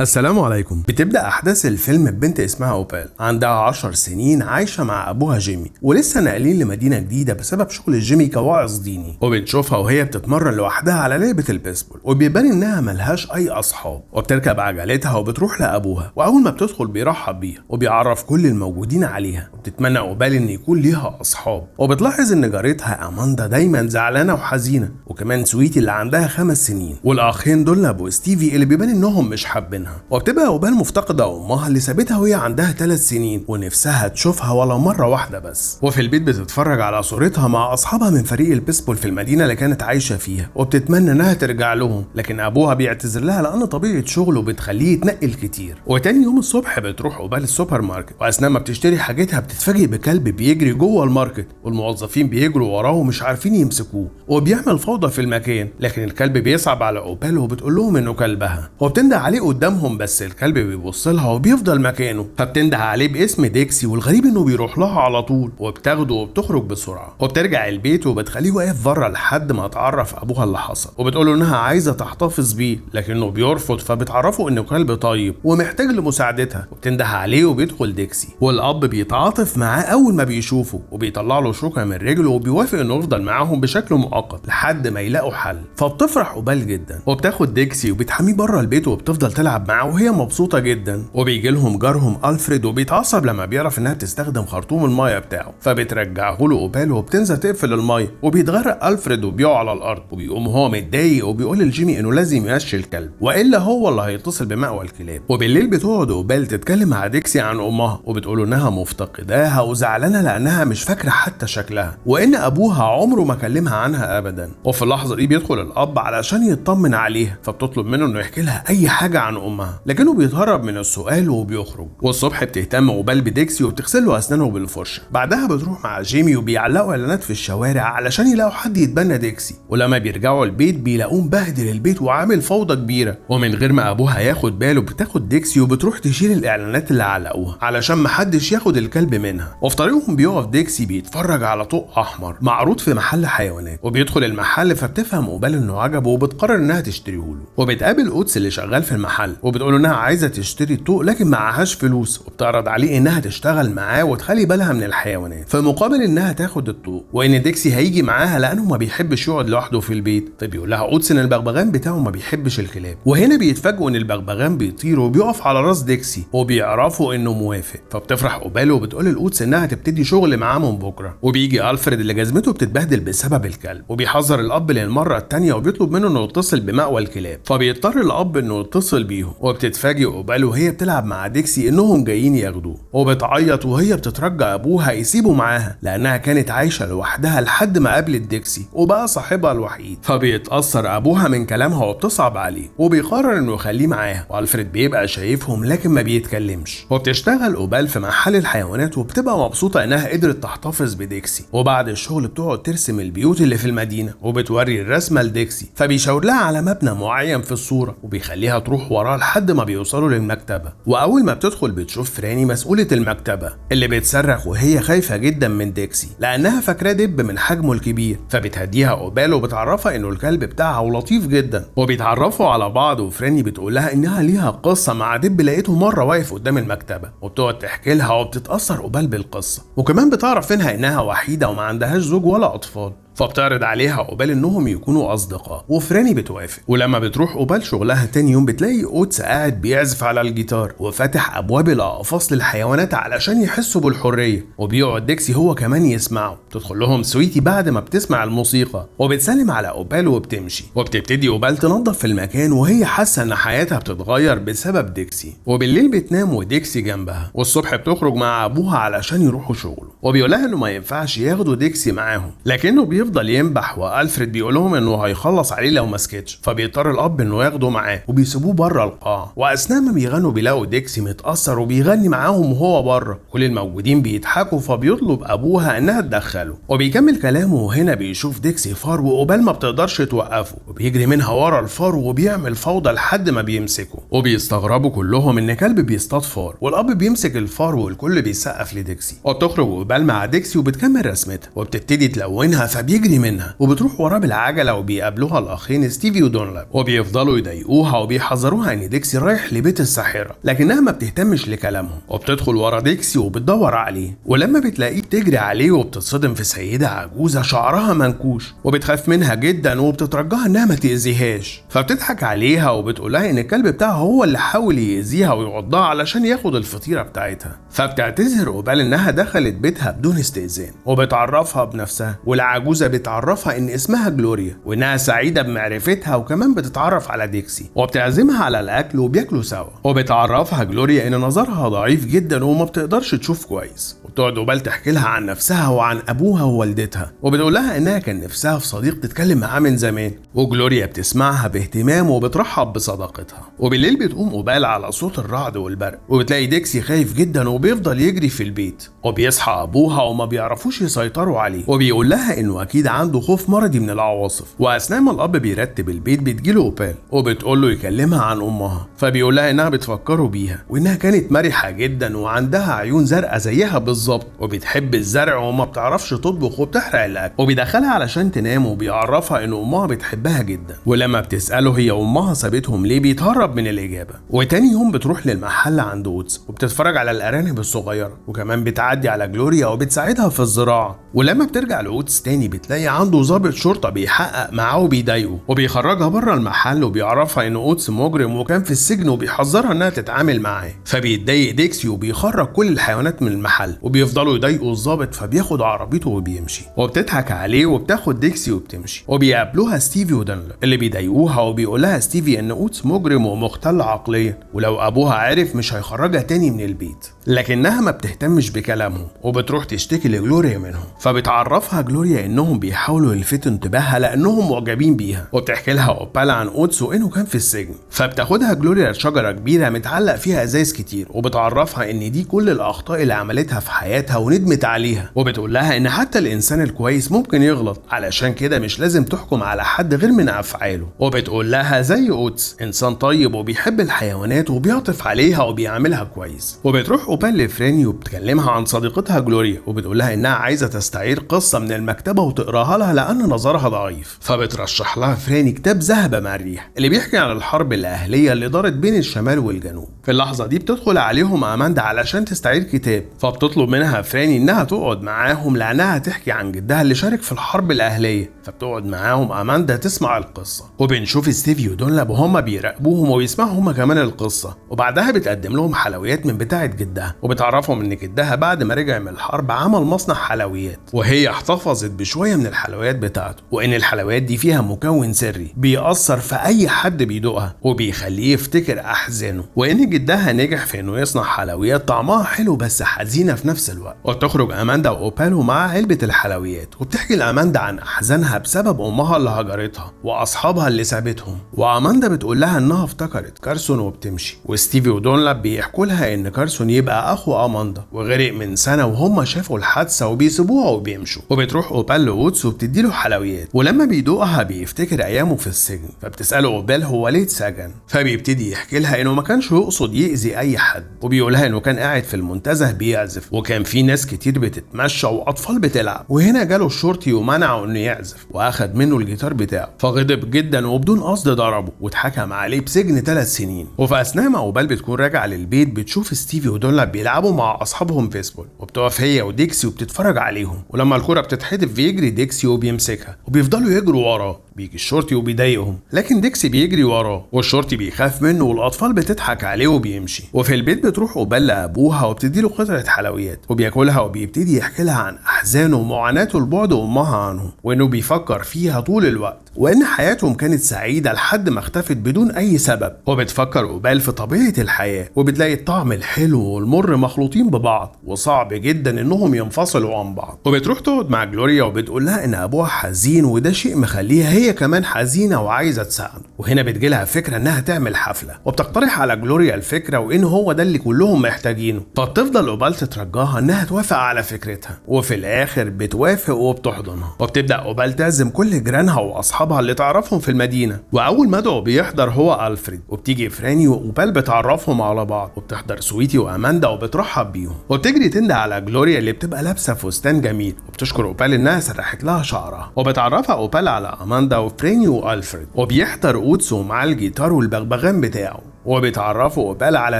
السلام عليكم. بتبدأ أحداث الفيلم ببنت اسمها أوبال، عندها 10 سنين، عايشة مع أبوها جيمي، ولسه ناقلين لمدينة جديدة بسبب شغل جيمي كواعظ ديني. وبنشوفها وهي بتتمرن لوحدها على لعبة البيسبول، وبيبان إنها ملهاش أي أصحاب، وبتركب عجلتها وبتروح لأبوها، وأول ما بتدخل بيرحب بيها وبيعرف كل الموجودين عليها. وبتتمنى أوبال إن يكون ليها أصحاب، وبتلاحظ إن جارتها أماندا دايما زعلانة وحزينة، وكمان سويتي اللي عندها 5 سنين، والأخين دول وستيفي اللي بيبان إنهم مش حابينها. وبتبقى أوبال مفتقدة أمها اللي سابتها وهي عندها 3 سنين، ونفسها تشوفها ولا مرة واحدة بس. وفي البيت بتتفرج على صورتها مع أصحابها من فريق البيسبول في المدينة اللي كانت عايشة فيها، وبتتمنى إنها ترجع لهم، لكن أبوها بيعتذر لها لأن طبيعة شغله بتخليه يتنقل كتير. وتاني يوم الصبح بتروح أوبال السوبر ماركت، وأثناء ما بتشتري حاجتها بتتفاجئ بكلب بيجري جوه ال market، والموظفين بيجروا وراه ومش عارفين يمسكوه، وبيعمل فوضى في المكان، لكن الكلب بيصعب على أوبال وبتقول لهم إنه كلبها، وبتنده عليه قدامهم، بس الكلب بيبص لها وبيفضل مكانه، فبتنده عليه باسم ديكسي، والغريب انه بيروح لها على طول، وبتاخده وبتخرج بسرعة، وبترجع البيت وبتخليه واقف بره لحد ما تعرف ابوها اللي حصل، وبتقول له انها عايزه تحتفظ بيه، لكنه بيرفض، فبتعرفه انه كلب طيب ومحتاج لمساعدتها، وبتنده عليه وبيدخل ديكسي، والاب بيتعاطف معاه اول ما بيشوفه، وبيطلع له شوكه من رجله، وبيوافق انه يفضل معاهم بشكل مؤقت لحد ما يلاقوا حل. فبتفرح أوبال جدا، وبتاخد ديكسي وبتحميه بره البيت، وبتفضل تلعب معاه وهي مبسوطة جدا. وبيجي لهم جارهم ألفريد، وبيتعصب لما بيعرف انها بتستخدم خرطوم المايه بتاعه، فبترجعه له أوبال وبتنزل تقفل المايه، وبيتغرق ألفريد وبيقع على الارض، وبيقوم هو متضايق وبيقول لجيمي انه لازم يمشي الكلب والا هو اللي هيتصل بمأوى الكلاب. وبالليل بتقعد أوبال تتكلم مع ديكسي عن امها، وبتقول انها مفتقداها وزعلانه لانها مش فاكره حتى شكلها، وان ابوها عمره ما كلمها عنها ابدا. وفي اللحظة دي بيدخل الاب علشان يطمن عليها، فبتطلب منه انه يحكي لها اي حاجة عن امها، لكنه بيتهرب من السؤال وبيخرج. والصبح بتهتم أوبال بديكسي وبتغسل له اسنانه بالفرشه. بعدها بتروح مع جيمي وبيعلقوا اعلانات في الشوارع علشان يلاقوا حد يتبنى ديكسي، ولما بيرجعوا البيت بيلاقوه مبهدل البيت وعامل فوضى كبيرة، ومن غير ما ابوها ياخد باله بتاخد ديكسي وبتروح تشيل الاعلانات اللي علقوها علشان محدش ياخد الكلب منها. وفي طريقهم بيقف ديكسي بيتفرج على طوق احمر معروض في محل حيوانات، وبيدخل المحل، فبتفهم أوبال انه عجبه وبتقرر انها تشتريه له. وبتقابل اوتس اللي شغال في المحل، وبتقول انها عايزه تشتري الطوق لكن معهاش فلوس، وبتعرض عليه انها تشتغل معاه وتخلي بالها من الحيوانات في مقابل انها تاخد الطوق، وان ديكسي هيجي معاها لانه ما بيحبش يقعد لوحده في البيت. فبيقول لها اوتس ان البغبغان بتاعه ما بيحبش الكلاب، وهنا بيتفاجئوا ان البغبغان بيطير وبيقف على راس ديكسي، وبيعرفوا انه موافق. فبتفرح أوبال وبتقول لاوتس انها تبتدي شغل معاه من بكره. وبيجي الفريد اللي جزمته بتتبهدل بسبب الكلب، وبيحذر الاب للمرة الثانية وبيطلب منه انه يتصل بمأوى الكلاب، فبيضطر الاب انه يتصل بيهم. وبتتفاجئ أوبال وهي بتلعب مع ديكسي انهم جايين ياخدوه، وبتعيط وهي بتترجى ابوها يسيبه معاها لانها كانت عايشه لوحدها لحد ما قابلت ديكسي وبقى صاحبها الوحيد. فبيتاثر ابوها من كلامها وبتصعب عليه، وبيقرر انه يخليه معاها. والفريد بيبقى شايفهم لكن ما بيتكلمش. وبتشتغل أوبال في محل الحيوانات، وبتبقى مبسوطة انها قدرت تحتفظ بديكسي. وبعد الشغل بتقعد ترسم البيوت اللي في المدينة، وبتوري الرسمة لديكسي، فبيشاور لها على مبنى معين في الصورة وبيخليها تروح وراه لحد ما بيوصلوا للمكتبه. واول ما بتدخل بتشوف فراني مسؤولة المكتبة اللي بتصرخ وهي خايفة جدا من ديكسي لانها فاكراه دب من حجمه الكبير، فبتهديها أوبال وبتعرفها انه الكلب بتاعها ولطيف جدا. وبيتعرفوا على بعض، وفراني بتقول لها انها ليها قصة مع دب لقيته مرة واقف قدام المكتبة، وبتقعد تحكي لها وبتتاثر أوبال بالقصة، وكمان بتعرف منها انها وحيده وما عندهاش زوج ولا اطفال. فبتعرض عليها أوبال انهم يكونوا اصدقاء، وفراني بتوافق. ولما بتروح أوبال شغلها تاني يوم بتلاقي اوتس قاعد بيعزف على الجيتار وفاتح ابواب الاقفاص للحيوانات علشان يحسوا بالحرية، وبيقعد ديكسي هو كمان يسمعه. تدخل لهم سويتي بعد ما بتسمع الموسيقى وبتسلم على أوبال وبتمشي. وبتبتدي أوبال تنظف في المكان وهي حاسه ان حياتها بتتغير بسبب ديكسي. وبالليل بتنام وديكسي جنبها، والصبح بتخرج مع ابوها علشان يروحوا شغله، وبيقول لها انه ما ينفعش ياخدوا ديكسي معاهم، لكنه بيفضل ينبح، والفريد بيقول لهم انه هيخلص عليه لو ما سكتش، فبيضطر الاب انه ياخده معاه وبيسيبوه بره القاعة. واثناء ما بيغنوا بيلاقوا ديكسي متاثر وبيغني معاهم وهو بره، كل الموجودين بيضحكوا، فبيطلب ابوها انها تدخله، وبيكمل كلامه. وهنا بيشوف ديكسي فار واوبال ما بتقدرش توقفه، وبيجري منها ورا الفار وبيعمل فوضى لحد ما بيمسكه. وبيستغربوا كلهم ان كلب بيصطاد فار، والاب بيمسك الفار والكل بيسقف لديكسي. وبتخرج اوبال مع ديكسي وبتكمل رسمتها وبتبتدي تلونها، فبيجري منها وبتروح وراه بالعجله، وبيقابلوها الاخين ستيفي ودونلاب وبيفضلوا يضايقوها وبيحذروها ان ديكسي رايح لبيت الساحرة، لكنها ما بتهتمش لكلامهم وبتدخل ورا ديكسي وبتدور عليه، ولما بتلاقيه بتجري عليه وبتتصدم في سيده عجوزه شعرها منكوش وبتخاف منها جدا وبتترجاها انها ما تاذيهاش، فبتضحك عليها وبتقولها ان الكلب بتاعها هو اللي حاول يأذيها ويعضها علشان ياخد الفطيره بتاعتها. فبتعتذر أوبال انها دخلت بيتها بدون استئذان وبتعرفها بنفسها، والعجوزه بتعرفها ان اسمها جلوريا وانها سعيدة بمعرفتها، وكمان بتتعرف على ديكسي وبتعزمها على الاكل وبياكلوا سوا. وبتعرفها جلوريا ان نظرها ضعيف جدا وما بتقدرش تشوف كويس، وبتقعد أوبال تحكي لها عن نفسها وعن ابوها ووالدتها، وبتقول لها انها كان نفسها في صديق تتكلم معاه من زمان، وجلوريا بتسمعها باهتمام وبترحب بصداقتها. وبالليل بتقوم أوبال على صوت الرعد والبرق، وبتلاقي ديكسي خايف جدا وبيفضل يجري في البيت، وبيصحى ابوها وما بيعرفوش يسيطروا عليه، وبيقول لها انه اكيد عنده خوف مرضي من العواصف. واثناء ما الاب بيرتب البيت بتجيله أوبال وبتقول له يكلمها عن امها، فبيقول لها انها بتفكره بيها وانها كانت مرحة جدا وعندها عيون زرقاء زيها بالظبط، وبتحب الزرع وما بتعرفش تطبخ وبتحرق الاكل، وبيدخلها علشان تنام وبيعرفها ان امها بتحبها جدا. ولما بتساله هي امها سابتهم ليه بيتهرب من الاجابة. وتاني يوم بتروح للمحل عند وودز وبتتفرج على الارانب الصغيرة، وكمان بتعدي على جلوريا وبتساعدها في الزراعة. ولما بترجع لوودز تاني بتلاقي عنده ضابط شرطه بيحقق معاه وبيضايقه، وبيخرجها بره المحل وبيعرفها ان اوتس مجرم وكان في السجن وبيحذرها انها تتعامل معاه. فبيتضايق ديكسي وبيخرج كل الحيوانات من المحل وبيفضلوا يضايقوا الضابط، فبياخد عربيته وبيمشي، وبتضحك عليه وبتاخد ديكسي وبتمشي. وبيقابلوها ستيفي ودانلا اللي بيضايقوها، وبيقولها ستيفي ان اوتس مجرم ومختل عقليا ولو ابوها عرف مش هيخرجها تاني من البيت، لكنها ما بتهتمش بكلامهم وبتروح تشتكي لجلوريا منهم. فبتعرفها جلوريا انهم بيحاولوا يلفتوا انتباهها لانهم معجبين بيها، وبتحكي لها اوبال عن اوتس وانه كان في السجن. فبتاخدها جلوريا لشجرة كبيرة متعلق فيها ازايز كتير، وبتعرفها ان دي كل الاخطاء اللي عملتها في حياتها وندمت عليها، وبتقول لها ان حتى الانسان الكويس ممكن يغلط، علشان كده مش لازم تحكم على حد غير من افعاله. وبتقول لها زي اوتس انسان طيب وبيحب الحيوانات وبيعطف عليها وبيعاملها كويس. وبتروح اوبال لفراني وبتكلمها عن صديقتها جلوريا، وبتقول لها انها عايزه تستعير قصة من المكتبة وتقراها لها لان نظرها ضعيف. فبترشح لها فراني كتاب ذهب مع الريح اللي بيحكي عن الحرب الاهلية اللي دارت بين الشمال والجنوب. في اللحظة دي بتدخل عليهم اماندا علشان تستعير كتاب، فبتطلب منها فراني انها تقعد معاهم لانها تحكي عن جدها اللي شارك في الحرب الاهلية. فبتقعد معاهم اماندا تسمع القصة، وبنشوف ستيفي ودونلاب وهما بيراقبوهم وبيسمعوا هما كمان القصة. وبعدها بتقدم لهم حلويات من بتاعه جدها، وبتعرفهم ان جدها بعد ما رجع من الحرب عمل مصنع حلويات، وهي احتفظت بشوية من الحلويات بتاعته، وان الحلويات دي فيها مكون سري بيأثر في اي حد بيدوقها وبيخليه يفتكر احزانه، وان جدها نجح في انه يصنع حلويات طعمها حلو بس حزينة في نفس الوقت. وبتخرج اماندا واوبالو مع علبة الحلويات، وبتحكي لاماندا عن احزانها بسبب امها اللي هجرتها واصحابها اللي سابتهم. واماندا بتقول لها انها افتكرت كارسون وبتمشي. وستيفي ودونلاب بيحكوا لها ان كارسون يبقى اخو اماندا وغرق من سنة وهم شافوا الحادثة وبيسيبوها وبيمشوا. وبتروح اوبال لوودز وبتدي له حلويات، ولما بيدوقها بيفتكر ايامه في السجن. فبتساله اوبال هو ليه اتسجن، فبيبتدي يحكي لها انه ما كانش يقصد يأذي اي حد، وبيقولها انه كان قاعد في المنتزه بيعزف وكان في ناس كتير بتتمشى واطفال بتلعب، وهنا جاله الشرطي ومنعه انه يعزف واخد منه الجيتار بتاعه، فغضب جدا وبدون قصد ضربه واتحكم عليه بسجن 3 سنين. وفي اثناء ما اوبال بتكون راجعه للبيت بتشوف ستيفي ودونلاب بيلعبوا مع اصحابهم بيسبول، وبتقف هي وديكسي وبتتفرج عليهم، ولما الكرة بتتحدف بيجري ديكسي وبيمسكها وبيفضلوا يجروا وراه. بيجي الشرطي وبيضايقهم، لكن ديكسي بيجري وراه والشرطي بيخاف منه والاطفال بتضحك عليه وبيمشي. وفي البيت بتروح اوبال لابوها وبتدي له قطعه حلويات وبياكلها، وبيبتدي يحكي لها عن احزانه ومعاناته لبعد امها عنه، وانه بيفكر فيها طول الوقت، وان حياتهم كانت سعيدة لحد ما اختفت بدون اي سبب. وبتفكر اوبال في طبيعة الحياة، وبتلاقي الطعم الحلو والمر مخلوطين ببعض وصعب جدا انهم ينفصلوا عن بعض. وبتروح تقعد مع جلوريا وبتقول لها ان ابوها حزين وده شيء مخليها هي كمان حزينة وعايزه تساعده. وهنا بتجيلها فكرة انها تعمل حفلة، وبتقترح على جلوريا الفكرة وان هو ده اللي كلهم محتاجينه. فبتفضل اوبال تترجاها انها توافق على فكرتها، وفي الاخر بتوافق وبتحضنها. وبتبدا اوبال تعزم كل جيرانها واصحابها اللي تعرفهم في المدينة، واول مدعو بيحضر هو الفريد. وبتيجي فراني واوبال بتعرفهم على بعض، وبتحضر سويتي واماندا وبترحب بيهم. وبتجري تنده على جلوريا اللي بتبقى لابسه فستان جميل، وبتشكر اوبال انها سرحت لها شعرها. وبتعرفها اوبال على اماندا وفريني والفريد، وبيحضر اوتس ومعاه الجيتار والبغبغان بتاعه، وبيتعرفوا اوبال على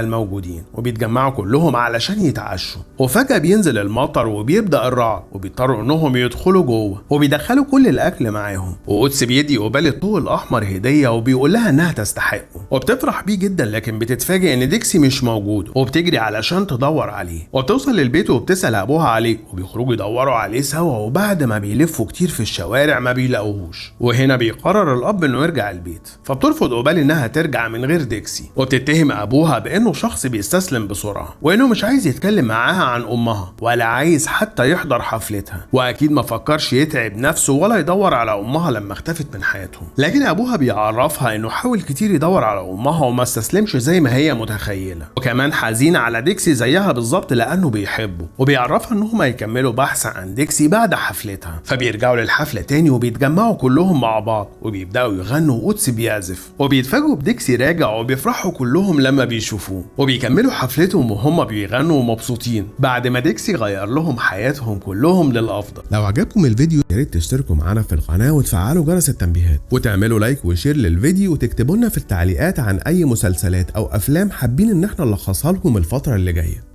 الموجودين وبيتجمعوا كلهم علشان يتعشوا. وفجأة بينزل المطر وبيبدأ الرعد، وبيضطروا انهم يدخلوا جوه وبيدخلوا كل الاكل معاهم. واوتس بيدي اوبال الطوق الاحمر هدية وبيقول لها انها تستحقه، وبتفرح بيه جدا، لكن بتتفاجئ ان ديكسي مش موجود، وبتجري علشان تدور عليه. وبتوصل للبيت وبتسأل ابوها عليه، وبيخرجوا يدوروا عليه سوا، وبعد ما بيلفوا كتير في الشوارع ما بيلاقوهوش. وهنا بيقرر الاب انه يرجع البيت، فبترفض اوبال انها ترجع من غير ديكسي، وبتتهم ابوها بانه شخص بيستسلم بسرعه، وانه مش عايز يتكلم معاها عن امها ولا عايز حتى يحضر حفلتها، واكيد ما فكرش يتعب نفسه ولا يدور على امها لما اختفت من حياتهم. لكن ابوها بيعرفها انه حاول كتير يدور على امها وما استسلمش زي ما هي متخيله، وكمان حزين على ديكسي زيها بالظبط لانه بيحبه، وبيعرفها انهم هيكملوا بحث عن ديكسي بعد حفلتها. فبيرجعوا للحفله تاني وبيتجمعوا كلهم مع بعض وبيبداوا يغنوا، واوتس بيعزف، وبيتفاجئوا بديكسي راجع وبيفرحوا كلهم لما بيشوفوه، وبيكملوا حفلتهم وهم بيغنوا ومبسوطين بعد ما ديكسي غير لهم حياتهم كلهم للافضل. لو عجبكم الفيديو يا ريت تشتركوا معانا في القناة وتفعلوا جرس التنبيهات وتعملوا like و share للفيديو، وتكتبوا لنا في التعليقات عن اي مسلسلات او افلام حابين ان احنا نلخصها لكم الفترة اللي جاية.